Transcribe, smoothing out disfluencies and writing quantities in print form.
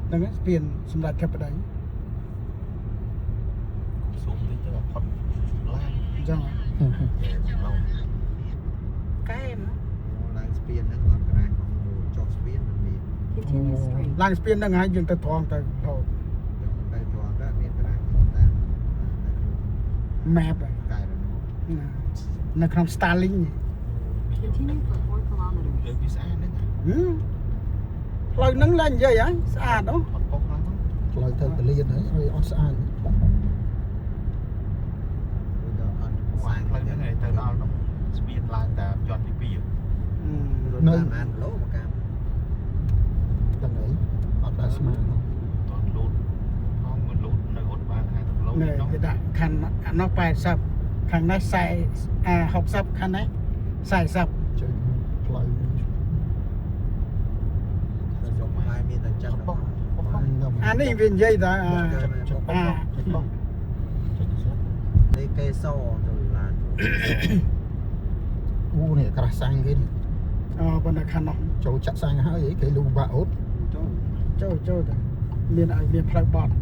ហ្នឹងហើយស្ពានសម្ដេចធិបតី ស៊ូមតិចទៅផុតឡាន អញ្ចឹង ឡូវ កែម ឡើងស្ពានហ្នឹងអត់ក្រាស់ចុះស្ពានมันមាន Continue straight. ឡើងស្ពានហ្នឹងហើយយើងទៅត្រង់ទៅរហូត ទៅត្រង់ទៅមានក្រាស់តាម map កែរណ ណានៅក្នុង Starlink Continue for 4 kilometers. លើពីស្អាតហ្នឹង ហឹមផ្លូវហ្នឹងឡើងនិយាយហ៎ស្អាតអូ ផុតប៉ុកហ្នឹង ផ្លូវទៅពលានហើយឲ្យអត់ស្អាត មួយដល់អត់ សាងផ្លូវហ្នឹងឯងទៅដល់នោះស្ពានឡើងតែជាន់ទី2 នៅប្រហែលគីឡូមកកាម ដឹងអីអត់ដែលស្មាន តន់លូតផងមិនលូតនៅរត់បាន50គីឡូ នេះ នោះ គេដាក់ខាងអានោះ80ខាងនេះ40អា60ខាងនេះ40 ជើងផ្លូវ ទៅស្រុកខ្មែរមានតែចិត្ត ប៉ុកប៉ុក អានេះវានិយាយថាអា ចិត្តចិត្ត អា ចិត្តបងចិត្តស្លាប់ នេះគេសទៅឡាន អូនេះក្រាស់សាំងគេនេះ អូប៉ុន្តែខាងនោះ ចូលចាក់សាំងហើយអីគេលូបាក់អូត ចូលចូលទៅមានឲ្យមានផ្លូវបត់